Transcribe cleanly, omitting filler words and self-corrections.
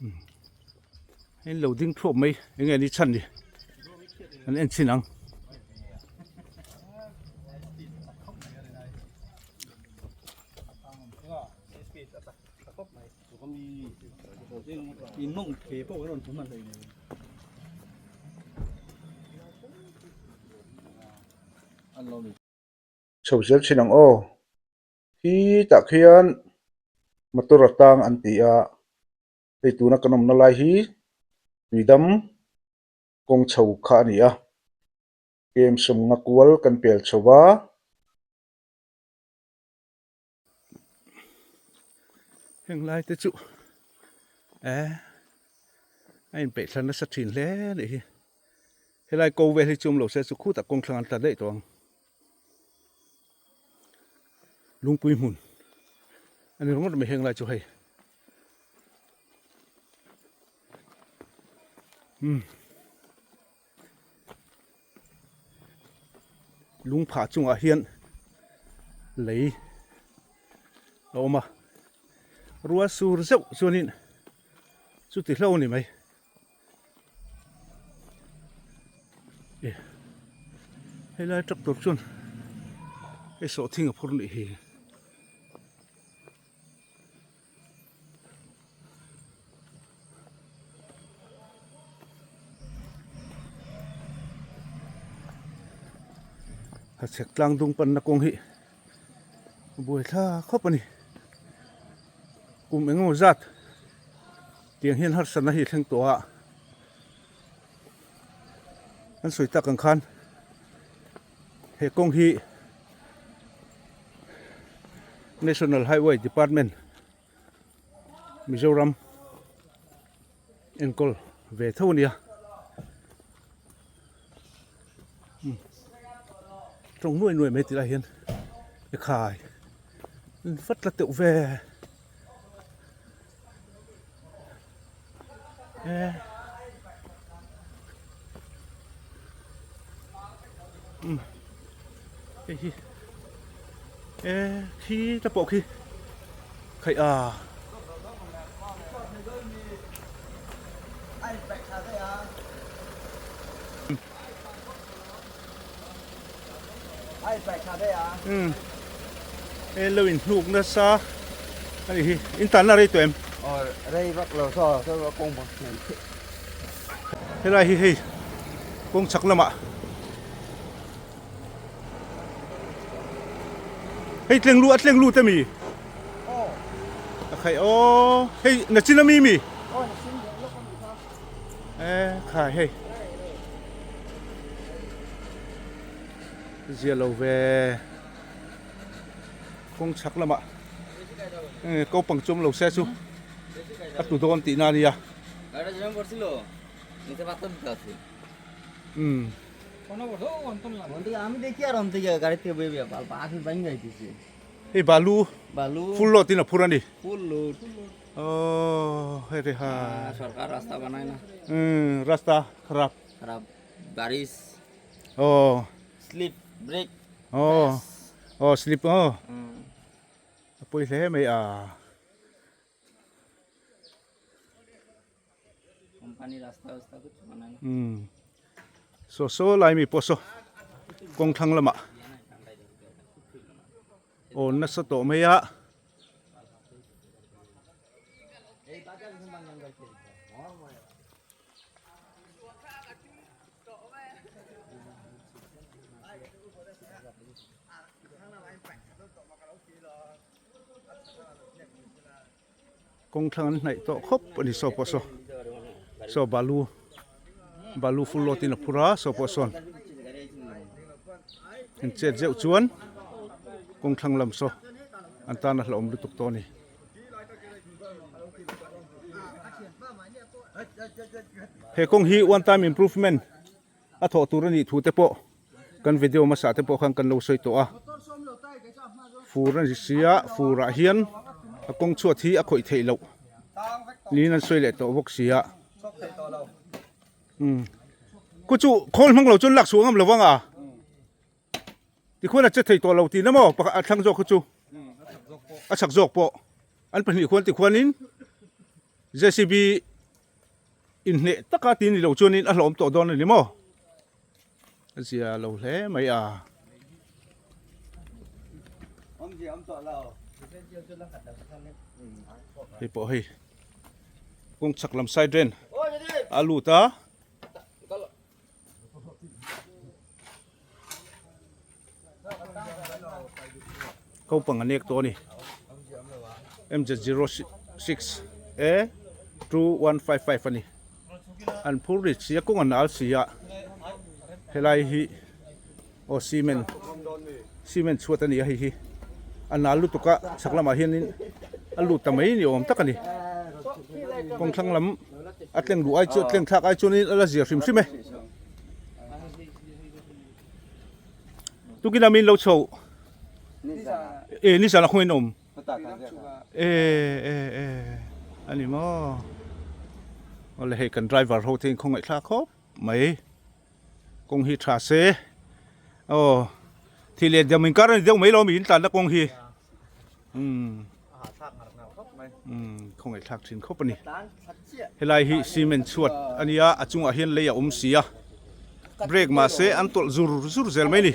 Hei lo ding thuap mai eng nge ni chhan ni an en chhin ang. Chho zel thin ang aw. Khi tah khian motor a tang an ti a, hei tuna kan awmna lai hi tuidam kawng chho kha a ni a, kem sawmnga kual kan pel chho va. Heng lai te chu eh a inpeih thla nasa thin hle a nih hi helai ko vel hi chu awm lo se chu khutah kawng thlang an tla daih tawh ang lungpui hmun a ni ringawt mai heng lai chu hei umm. Lungphah chungah hian lei a awm a, rual sur zeuh chuanin chuti hlo a ni mai. Helai tractor chuan hei sawhthing a phur nih hi. Hachhek tlang dung panna kawng hi a buai thla khawp a ni kum eng emaw zat tiang hian harsatna hi a thleng tawh a an sawi tak ang khan he kawng hi National Highway Department Mizoram enkawl ve tho a nia tawng nuai nuai mai tilai hian ekhai in vat la teuh ve e um hei hi e khi te pawh khi khaih a um e lo in hnuk nasa a ni hi in tanna rei tawh em helai hi hei kawng chhak lamah hei tleng lu a tleng lut ami a khaih aw hei nachin ami mi e khai hei zia lo ve kawng chhak lamah ko pang chum lo se chu a tu dawn tihna a nia um Hei balu full load in a phur a ni. Aww hei re ha. Umm rasta kharap. Aww. Aww aww slip aw. A pawi hle mai a. Umm saw saw lai mi pawh saw kawng thlang lamah aw nasa tawh mai a. Kawng thlang an hnaih tawh khawp a ni saw pawh saw saw balu balu full load in a phur a saw pawh sawn an chet zeuh chuan kawng thlang lam saw an tan a hlauhawm lutuk tawh a ni. He kawng hi one time improvement a thawh tur a nih thu te pawh kan video hmasa te pawh khan kan lo sawi tawh a fur a ni si a fur ah hian a kawng chhuat hi a khawih theih loh niin an sawi leh tawh bawk si a umm ku chu khawl hmang lo chuan lak chhuah ngam lo vang a tikhuan a che thei tawh lo tihna maw pakhat a thlang zawk kha chu a chak zawk pawh an pahnih khuan tikhuanin J C B. Inhneh taka ti ni lo chuanin a hlawm tawh dawn a ni maw? A zia lo hle mai a. Hei pawh hei kawng chhak lam side ren a lut a. Kopang a nek tawh a ni. MZ06 A 2155 a ni. An phur rit si a kawng an al si a helai hi aw cement cement chhuat a ni a hei hi a nal lutuk a chhak lamah hianin a lut ta mai ni awm tak a ni. Kawng thlang lam a tleng duh ai chu tleng thlak ai chuanin a la zir hrim hrim e. Tukin a min lo chho e ni zan a khawngin awm e e e ani maw awle hei kan driver ho te in khawngaih thlak khawp mai kawng hi tha se aw thih leh dam inkar a ni deuh mai lo mi in tlanna kawng hi umm umm khawngaih thlak thin khawp a ni helai hi cement chhuat a nia a chungah hian lei a awm si a brake mahse an tawlh zur zur zel mai a ni.